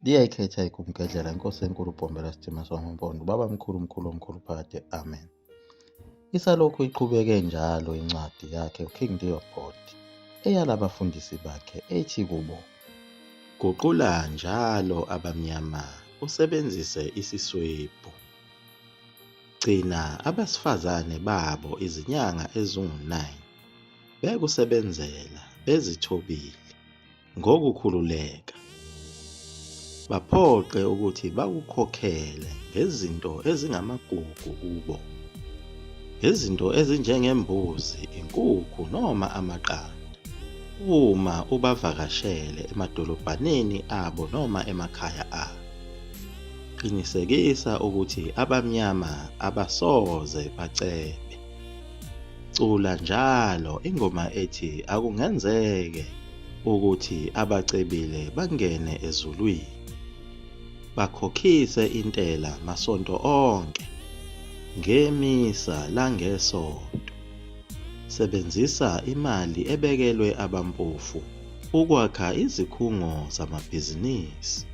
Liyayikhetha ikumgedlela inkosi enkulu Bhombela Sidima Somampondo ubaba mkhulu mkhulu omkhulu phakade amen. Isalokhu iqhubeke njalo incwadi yakhe uKing Leopold eyalabafundisi bakhe ethi kubo Guqula njalo abamnyama usebenzise isiswebhu. Gcina abesifazane babo izinyanga ezingu-9 bekusebenzela bezithobile ngokukhululeka. Baphoqe ukuthi bakukhokhele ngezinto ezingamagugu kubo, ngezinto ezinjengembuzi, inkukhu noma amaqanda uma ubavakashele emadolobhaneni abo noma emakhaya abo. Qinisekisa ukuthi abamnyama abasoze bacebe. Cula njalo ingoma ethi akungenzeke ukuthi abacebile bangene ezulwini. Bakhokhise intela masonto onke, ngemisa langeSonto. Sebenzisa imali ebekelwe abampofu ukwakha izikhungo zamabhizinisi.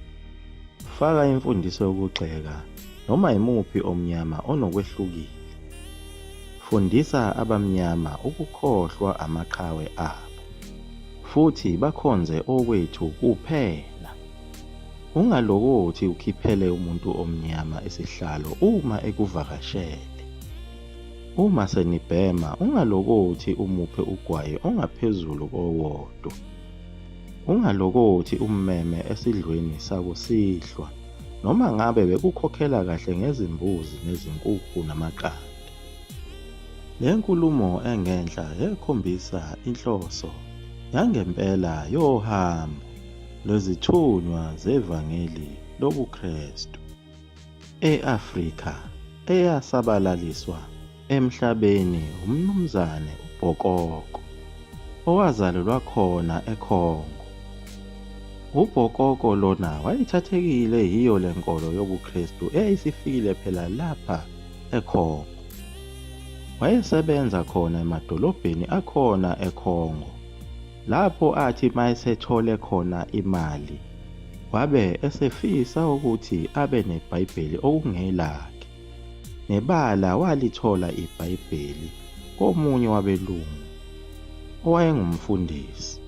Faka imfundiso yokugxeka noma yimuphi omnyama onokwehlukile. Fundisa abamnyama ukukhohlwa amaqhawe abo futhi bakhonze okwethu kuphela. Ungalokothi ukhiphele umuntu omnyama isihlalo uma ekuvakashele. Uma senibhema ungalokothi umuphe ugwayi ongaphezulu kowodwa. Ungalokothi ummeme esidlweni sakusihlwa noma ngabe bekukhokhela kahle ngezimbuzi nezinkukhu namaqanda. Le nkulumo engenhla yekhombisa inhloso yangempela yohambo lwezithunywa zevangeli lobuKrestu e-Afrika eyasabalaliswa emhlabeni uMnumzane uBhokoko owazalelwa khona eKhongo. UBhokoko lona wayethathekile yiyo le nkolo yobuKrestu eyayisifikile phela lapha eKhongo. Wayesebenza khona emadolobheni akhona eKhongo lapho athi mayesethole khona imali wabe esefisa ukuthi abe neBhayibheli okungelakhe. Nebala walithola iBhayibheli komunye wabelungu owayengumfundisi.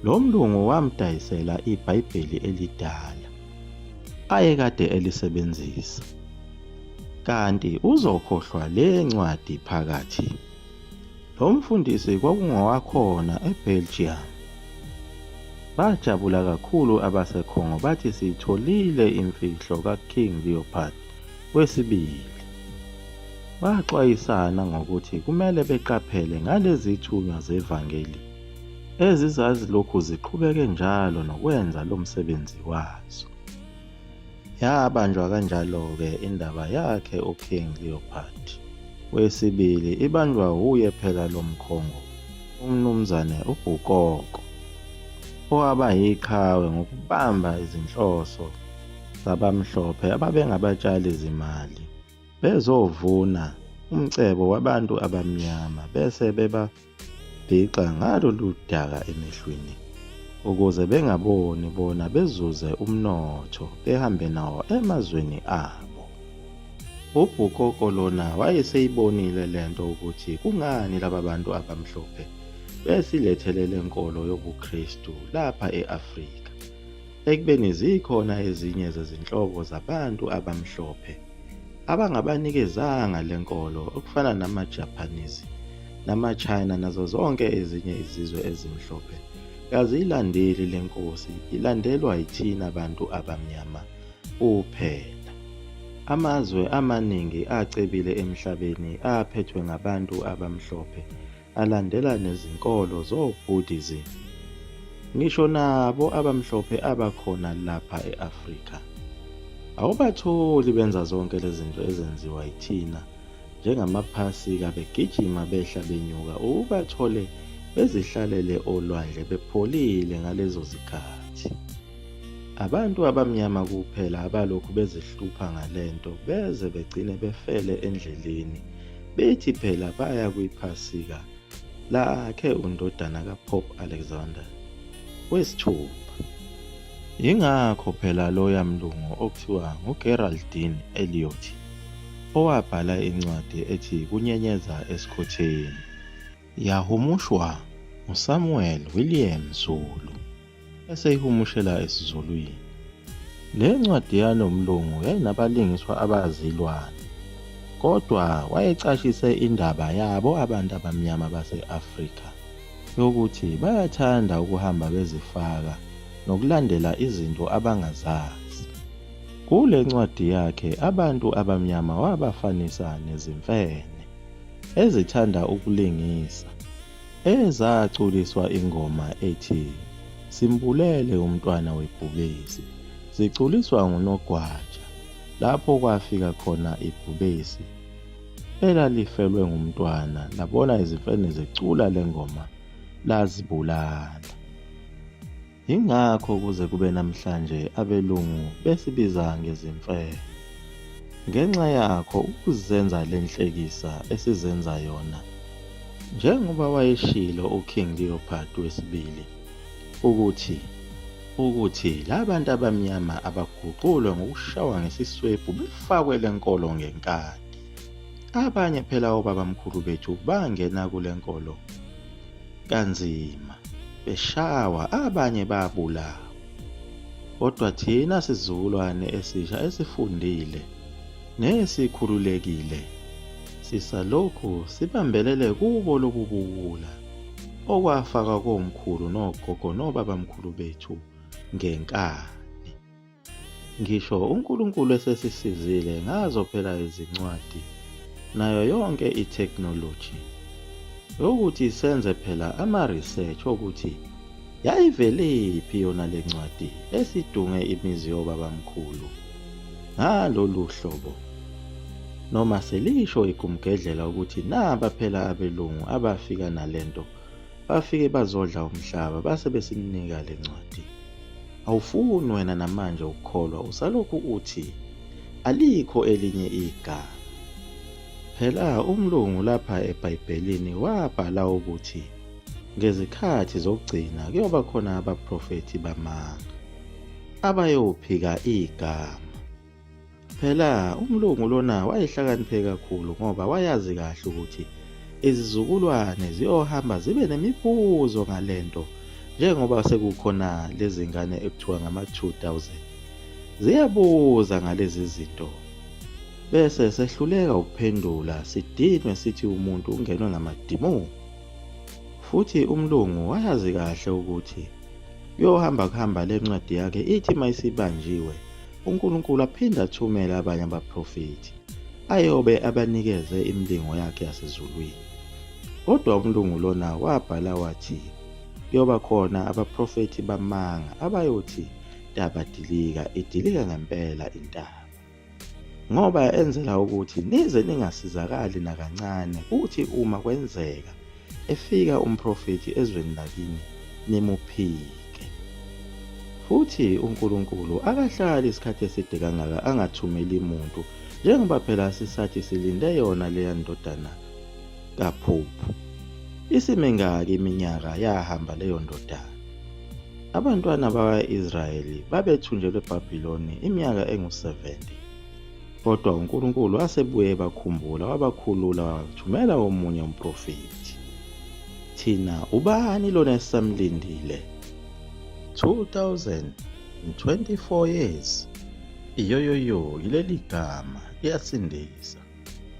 Lo mlungu wamdayisela iBhayibheli elidala ayekade elisebenzisa. Kanti uzokhohlwa le ncwadi phakathi. Lo mfundisi kwakungowakhona eBelgium. Bajabula kakhulu abaseKhongo bathi siyitholile imfihlo kaKing Leopold wesibili. Baxwayisana ngokuthi kumele beqaphele ngalezi zithunywa zevangeli ezizazilokhu ziqhubeke njalo nokwenza lo msebenzi wazo. Yabanjwa kanjalo-ke indaba yakhe uKing Leopold wesibili ibanjwa wuye phela lo mkhongo uMnumzane uBhukoko owaba yiqhawe ngokubamba izinhloso zabamhlophe ababengabatshali zimali bezovuna umcebo wabantu abamnyama bese bebabhixa ngalolu daka emehlweni ukuze bengaboni bona bezuze umnotho behambe nawo emazweni abo. UBhukoko lona wayeseyibonile lento ukuthi kungani laba bantu abamhlophe besilethele le nkolo yobuKristu lapha e-Afrika. Ekubeni zikhona ezinye zezinhlobo zabantu abamhlophe abangabanikezanga le nkolo okufana nama-Japanese nama-China nazo zonke ezinye izizwe ezimhlophe kaziyilandeli le nkosi ilandelwa yithina bantu abamnyama kuphela. Amazwe amaningi acebile emhlabeni aphethwe ngabantu abamhlophe alandela nezinkolo zo-Buddhism. Ngisho nabo abamhlophe abakhona lapha e-Afrika awubatholi benza zonke lezinto ezenziwa yithina njengamaphasika begijima behla benyuka ubathole bezihlalele olwandle bepholile ngalezo zikhathi. Abantu abamnyama kuphela abalokhu bezihlupha ngalento beze begcine befele endleleni bethi phela baya kwiphasika lakhe undodana kaPope Alexander wesithupha. Yingakho phela loya mlungu okuthiwa nguGeraldine Elliot owabhala incwadi ethi Kunyenyeza Esikhotheni, yahumushwa nguSamuel William Zulu eseyihumushela esiZulwini. Le ncwadi yalo mlungu yayinabalingiswa abazilwane, kodwa wayecashise indaba yabo abantu abamnyama base-Afrika yokuthi bayathanda ukuhamba bezifaka nokulandela izinto abangazazi. Kule ncwadi yakhe abantu abamnyama wabafanisa nezimfene ezithanda ukulingisa, ezaculiswa ingoma ethi Simbulele umntwana webhubesi ziculiswa nguNogwaja lapho kwafika khona ibhubesi elalifelwe ngumntwana labona izimfene zicula le ngoma lazibulala. Yingakho kuze kube namhlanje abelungu besibiza ngezimfene. Ngenxa yakho ukuzenza le nhlekisa esizenza yona. Njengoba wayeshilo uKing Leopold wesibili ukuthi ukuthi labantu abamnyama abaguqulwe ngokushawa ngesiswebhu befakwe lenkolo ngenkani. Abanye phela obabamkhulu bethu bangena kule nkolo kanzima, beshawa, abanye babulawa. Kodwa thina sizukulwane esisha esifundile nesikhululekile sisalokhu sibambelele kubo lobu buwula okwafakwa komkhulu nogogo nobabamkhulu bethu ngenkani. Ngisho uNkulunkulu esesisizile ngazo phela izincwadi nayo yonke i-technology yokuthi senze phela ama-research okuthi yayivelephi yona le ncwadi esidunge imizi yobabamkhulu ngalolu hlobo. Noma selisho igumgedlela ukuthi naba phela abelungu abafika nalento bafike bazodla umhlaba base besinika le ncwadi. Awufuni wena namanje ukukholwa usalokhu uthi alikho elinye igama. Phela umlungu lapha eBhayibhelini wabhala ukuthi ngezikhathi zokugcina kuyoba khona abaprofethi bamanga abayophika igama. Phela umlungu lona wayehlakaniphe kakhulu ngoba wayazi kahle ukuthi izizukulwane ziyohamba zibe nemibuzo ngalento njengoba sekukhona lezingane ekuthiwa ngama-2000 ziyabuza ngalezi zinto bese sehluleka ukuphendula sidinwe sithi umuntu ungenwe ngamadimoni. Futhi umlungu wayazi kahle ukuthi kuyohamba kuhamba le ncwadi yakhe ithi mayisibanjiwe uNkulunkulu aphinde athumele abanye abaprofethi ayobe abanikeze imilingo yakhe yasezulwini. Kodwa umlungu lona wabhala wathi kuyoba khona abaprofethi bamanga abayothi ntaba dilika idilika ngempela intaba. Ngoba enzela ukuthi nize ningasizakali nakancane kuthi uma kwenzeka efika umprofethi ezweni lakini nimuphike. Futhi uNkulunkulu akahlali isikhathi eside kangaka angathumeli muntu njengoba phela sisathi silinde yona leya ndodana kaphuphu. Isimingaki iminyaka yahamba leyo ndodana. Abantwana bakwa-Israyeli babethunjelwe eBhabhiloni iminyaka engu-70. Kodwa uNkulunkulu wasebuye ebakhumbula, wabakhulula, wathumela omunye umprofethi. Thina ubani lona esisamlindile? 2024 years. Iyoyoyo yileli gama liyasindisa.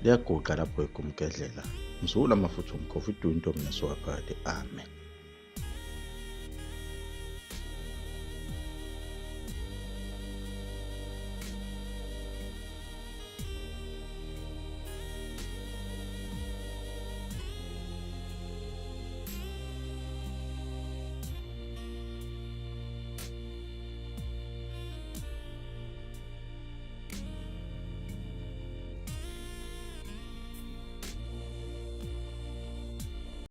Liyaguqa lapho egumgedlela. Mzukulu amafutha umkhovu iduwe intombi nesoka phakade. Amen.